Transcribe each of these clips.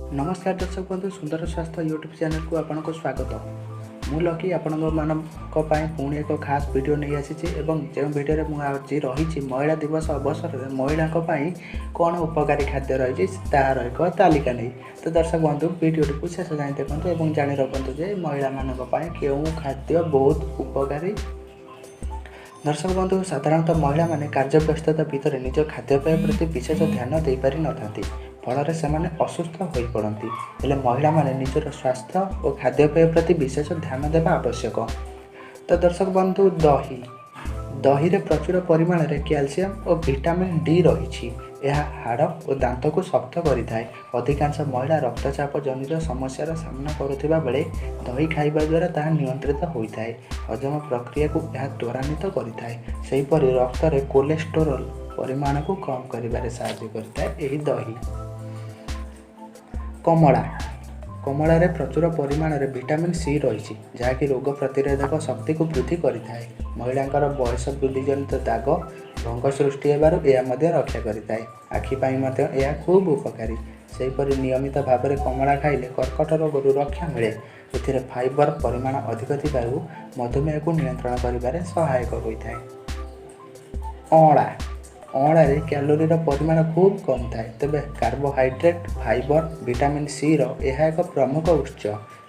ନମସ୍କାର ଦର୍ଶକ ବନ୍ଧୁ, ସୁନ୍ଦର ସ୍ୱାସ୍ଥ୍ୟ ୟୁଟ୍ୟୁବ୍ ଚ୍ୟାନେଲକୁ ଆପଣଙ୍କୁ ସ୍ୱାଗତ। ମୁଁ ଲକି ଆପଣଙ୍କ ମାନଙ୍କ ପାଇଁ ପୁଣି ଏକ ଖାସ୍ ଭିଡ଼ିଓ ନେଇ ଆସିଛି ଏବଂ ଯେଉଁ ଭିଡ଼ିଓରେ ମୁଁ ଆଜି ରହିଛି, ମହିଳା ଦିବସ ଅବସରରେ ମହିଳାଙ୍କ ପାଇଁ କ'ଣ ଉପକାରୀ ଖାଦ୍ୟ ରହିଛି ତାହାର ଏକ ତାଲିକା ନେଇ। ତ ଦର୍ଶକ ବନ୍ଧୁ, ଭିଡ଼ିଓଟିକୁ ଶେଷ ଯାଏଁ ଦେଖନ୍ତୁ ଏବଂ ଜାଣି ରଖନ୍ତୁ ଯେ ମହିଳାମାନଙ୍କ ପାଇଁ କେଉଁ ଖାଦ୍ୟ ବହୁତ ଉପକାରୀ। ଦର୍ଶକ ବନ୍ଧୁ, ସାଧାରଣତଃ ମହିଳାମାନେ କାର୍ଯ୍ୟ ବ୍ୟସ୍ତତା ଭିତରେ ନିଜ ଖାଦ୍ୟପେୟ ପ୍ରତି ବିଶେଷ ଧ୍ୟାନ ଦେଇପାରିନଥାନ୍ତି। ଫଳରେ ସେମାନେ ଅସୁସ୍ଥ ହୋଇପଡ଼ନ୍ତି। ହେଲେ ମହିଳାମାନେ ନିଜର ସ୍ୱାସ୍ଥ୍ୟ ଓ ଖାଦ୍ୟପେୟ ପ୍ରତି ବିଶେଷ ଧ୍ୟାନ ଦେବା ଆବଶ୍ୟକ। ତ ଦର୍ଶକ ବନ୍ଧୁ, ଦହି। ଦହିରେ ପ୍ରଚୁର ପରିମାଣରେ କ୍ୟାଲସିୟମ୍ ଓ ଭିଟାମିନ୍ ଡି ରହିଛି। ଏହା ହାଡ଼ ଓ ଦାନ୍ତକୁ ଶକ୍ତ କରିଥାଏ। ଅଧିକାଂଶ ମହିଳା ରକ୍ତଚାପ ଜନିତ ସମସ୍ୟାର ସାମ୍ନା କରୁଥିବା ବେଳେ ଦହି ଖାଇବା ଦ୍ୱାରା ତାହା ନିୟନ୍ତ୍ରିତ ହୋଇଥାଏ। ହଜମ ପ୍ରକ୍ରିୟାକୁ ଏହା ତ୍ୱରାନ୍ୱିତ କରିଥାଏ। ସେହିପରି ରକ୍ତରେ କୋଲେଷ୍ଟେରୋଲ ପରିମାଣକୁ କମ୍ କରିବାରେ ସାହାଯ୍ୟ କରିଥାଏ ଏହି ଦହି। କମଳା। କମଳାରେ ପ୍ରଚୁର ପରିମାଣରେ ଭିଟାମିନ୍ ସି ରହିଛି, ଯାହାକି ରୋଗ ପ୍ରତିରୋଧକ ଶକ୍ତିକୁ ବୃଦ୍ଧି କରିଥାଏ। ମହିଳାଙ୍କର ବୟସ ବୃଦ୍ଧିଜନିତ ଦାଗ ଭଙ୍ଗ ସୃଷ୍ଟି ହେବାରୁ ଏହା ମଧ୍ୟ ରକ୍ଷା କରିଥାଏ। ଆଖି ପାଇଁ ମଧ୍ୟ ଏହା ଖୁବ୍ ଉପକାରୀ। ସେହିପରି ନିୟମିତ ଭାବରେ କମଳା ଖାଇଲେ କର୍କଟ ରୋଗରୁ ରକ୍ଷା ମିଳେ। ଏଥିରେ ଫାଇବର ପରିମାଣ ଅଧିକ ଥିବାରୁ ମଧୁମେହକୁ ନିୟନ୍ତ୍ରଣ କରିବାରେ ସହାୟକ ହୋଇଥାଏ। ଅଁଳା। ଅଁଳାରେ କ୍ୟାଲୋରୀର ପରିମାଣ ଖୁବ୍ କମ୍ ଥାଏ। ତେବେ କାର୍ବୋହାଇଡ୍ରେଟ୍, ଫାଇବର, ଭିଟାମିନ୍ ସିର ଏହା ଏକ ପ୍ରମୁଖ ଉତ୍ସ।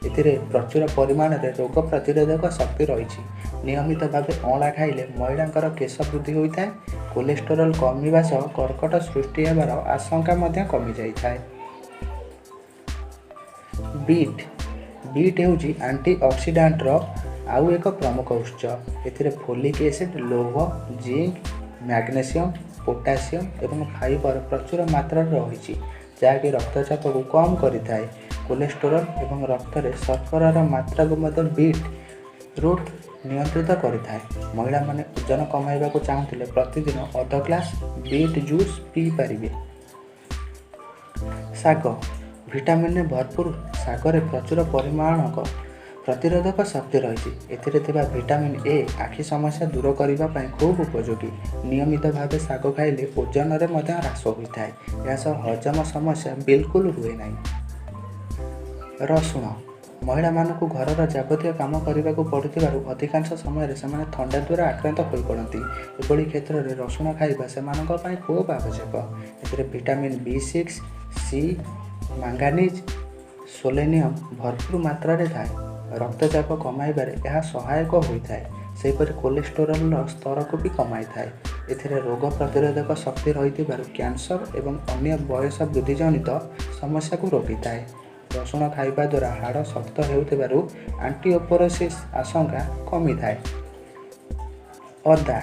ଏଥିରେ ପ୍ରଚୁର ପରିମାଣରେ ରୋଗ ପ୍ରତିରୋଧକ ଶକ୍ତି ରହିଛି। ନିୟମିତ ଭାବେ ଅଁଳା ଖାଇଲେ ମହିଳାଙ୍କର କେଶ ବୃଦ୍ଧି ହୋଇଥାଏ। କୋଲେଷ୍ଟେରୋଲ କମିବା ସହ କର୍କଟ ସୃଷ୍ଟି ହେବାର ଆଶଙ୍କା ମଧ୍ୟ କମିଯାଇଥାଏ। ବିଟ୍। ବିଟ୍ ହେଉଛି ଆଣ୍ଟିଅକ୍ସିଡାଣ୍ଟର ଆଉ ଏକ ପ୍ରମୁଖ ଉତ୍ସ। ଏଥିରେ ଫୋଲିକ୍ ଏସିଡ୍, ଲୌହ, ଜିଙ୍କ, ମ୍ୟାଗ୍ନେସିୟମ୍, ପୋଟାସିୟମ୍ ଏବଂ ଫାଇବର ପ୍ରଚୁର ମାତ୍ରାରେ ରହିଛି, ଯାହାକି ରକ୍ତଚାପକୁ କମ୍ କରିଥାଏ। କୋଲେଷ୍ଟେରୋଲ ଏବଂ ରକ୍ତରେ ଶର୍କରାର ମାତ୍ରାକୁ ମଧ୍ୟ ବିଟ୍ ରୁଟ୍ ନିୟନ୍ତ୍ରିତ କରିଥାଏ। ମହିଳାମାନେ ଓଜନ କମାଇବାକୁ ଚାହୁଁଥିଲେ ପ୍ରତିଦିନ ଅଧ ଗ୍ଲାସ୍ ବିଟ୍ ଜୁସ୍ ପିଇପାରିବେ। ଶାଗ। ଭିଟାମିନରେ ଭରପୁର ଶାଗରେ ପ୍ରଚୁର ପରିମାଣ ପ୍ରତିରୋଧକ ଶକ୍ତି ରହିଛି। ଏଥିରେ ଥିବା ଭିଟାମିନ୍ ଏ ଆଖି ସମସ୍ୟା ଦୂର କରିବା ପାଇଁ ଖୁବ୍ ଉପଯୋଗୀ। ନିୟମିତ ଭାବେ ଶାଗ ଖାଇଲେ ଓଜନରେ ମଧ୍ୟ ହ୍ରାସ ହୋଇଥାଏ। ଏହା ସହ ହଜମ ସମସ୍ୟା ବିଲକୁଲ ହୁଏ ନାହିଁ। ରସୁଣ। ମହିଳାମାନଙ୍କୁ ଘରର ଯାବତୀୟ କାମ କରିବାକୁ ପଡ଼ୁଥିବାରୁ ଅଧିକାଂଶ ସମୟରେ ସେମାନେ ଥଣ୍ଡା ଦ୍ୱାରା ଆକ୍ରାନ୍ତ ହୋଇପଡ଼ନ୍ତି। ଏଭଳି କ୍ଷେତ୍ରରେ ରସୁଣ ଖାଇବା ସେମାନଙ୍କ ପାଇଁ ଖୁବ୍ ଆବଶ୍ୟକ। ଏଥିରେ ଭିଟାମିନ୍ ବି6, ସି, ମାଙ୍ଗାନିଜ୍, ସେଲେନିୟମ୍ ଭରପୁର ମାତ୍ରାରେ ଥାଏ। ରକ୍ତଚାପ କମାଇବାରେ ଏହା ସହାୟକ ହୋଇଥାଏ। ସେହିପରି କୋଲେଷ୍ଟେରୋଲର ସ୍ତରକୁ ବି କମାଇଥାଏ। ଏଥିରେ ରୋଗ ପ୍ରତିରୋଧକ ଶକ୍ତି ରହିଥିବାରୁ କ୍ୟାନ୍ସର ଏବଂ ଅନ୍ୟ ବୟସ ବୃଦ୍ଧିଜନିତ ସମସ୍ୟାକୁ ରୋକିଥାଏ। ରସୁଣ ଖାଇବା ଦ୍ୱାରା ହାଡ଼ ଶକ୍ତ ହେଉଥିବାରୁ ଅଷ୍ଟିଓପୋରୋସିସ୍ ଆଶଙ୍କା କମିଥାଏ। ଅଦା।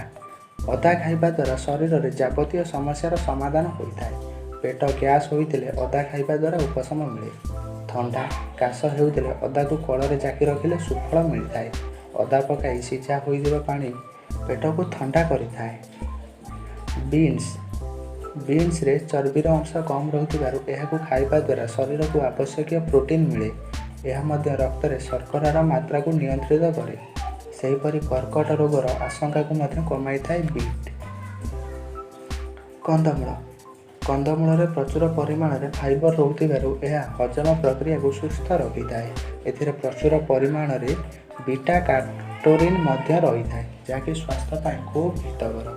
ଅଦା ଖାଇବା ଦ୍ୱାରା ଶରୀରରେ ଯାବତୀୟ ସମସ୍ୟାର ସମାଧାନ ହୋଇଥାଏ। ପେଟ ଗ୍ୟାସ୍ ହୋଇଥିଲେ ଅଦା ଖାଇବା ଦ୍ୱାରା ଉପଶମ ମିଳେ। ଥଣ୍ଡା କାଶ ହେଉଥିଲେ ଅଦାକୁ କଳରେ ଜାକି ରଖିଲେ ସୁଫଳ ମିଳିଥାଏ। ଅଦା ପକାଇ ସିଝା ହୋଇଥିବା ପାଣି ପେଟକୁ ଥଣ୍ଡା କରିଥାଏ। ବିନ୍ସ। ବିନ୍ସରେ ଚର୍ବିର ଅଂଶ କମ୍ ରହୁଥିବାରୁ ଏହାକୁ ଖାଇବା ଦ୍ୱାରା ଶରୀରକୁ ଆବଶ୍ୟକୀୟ ପ୍ରୋଟିନ୍ ମିଳେ। ଏହା ମଧ୍ୟ ରକ୍ତରେ ଶର୍କରାର ମାତ୍ରାକୁ ନିୟନ୍ତ୍ରିତ କରେ। ସେହିପରି କର୍କଟ ରୋଗର ଆଶଙ୍କାକୁ ମଧ୍ୟ କମାଇଥାଏ ବିଟ୍। କନ୍ଦମୂଳ। କନ୍ଦମୂଳରେ ପ୍ରଚୁର ପରିମାଣରେ ଫାଇବର ରହୁଥିବାରୁ ଏହା ହଜମ ପ୍ରକ୍ରିୟାକୁ ସୁସ୍ଥ ରଖିଥାଏ। ଏଥିରେ ପ୍ରଚୁର ପରିମାଣରେ ବିଟା କାରୋଟିନ୍ ମଧ୍ୟ ରହିଥାଏ, ଯାହାକି ସ୍ୱାସ୍ଥ୍ୟ ପାଇଁ ଖୁବ୍ ହିତକର।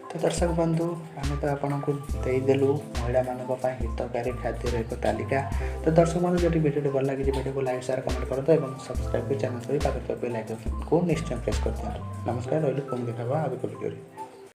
ତ ଦର୍ଶକ ବନ୍ଧୁ, ଆମେ ତ ଆପଣଙ୍କୁ ଦେଇଦେଲୁ ମହିଳାମାନଙ୍କ ପାଇଁ ହିତକାରୀ ଖାଦ୍ୟର ଏକ ତାଲିକା। ତ ଦର୍ଶକ ବନ୍ଧୁ, ଯଦି ଭିଡ଼ିଓଟି ଭଲ ଲାଗିଛି, ଭିଡ଼ିଓକୁ ଲାଇକ୍, ସେୟାର, କମେଣ୍ଟ କରନ୍ତୁ ଏବଂ ସବସ୍କ୍ରାଇବ୍ କରି ଚ୍ୟାନେଲ୍ କରି ପାଖରେ ଥିବା ବେଲ୍ ଆଇକନ୍କୁ ନିଶ୍ଚୟ ପ୍ରେସ୍ କରିଦିଅନ୍ତୁ। ନମସ୍କାର, ରହିଲୁ, ପୁଣି ଦେଖା ହେବ ଆଉ ଏକ ଭିଡ଼ିଓରେ।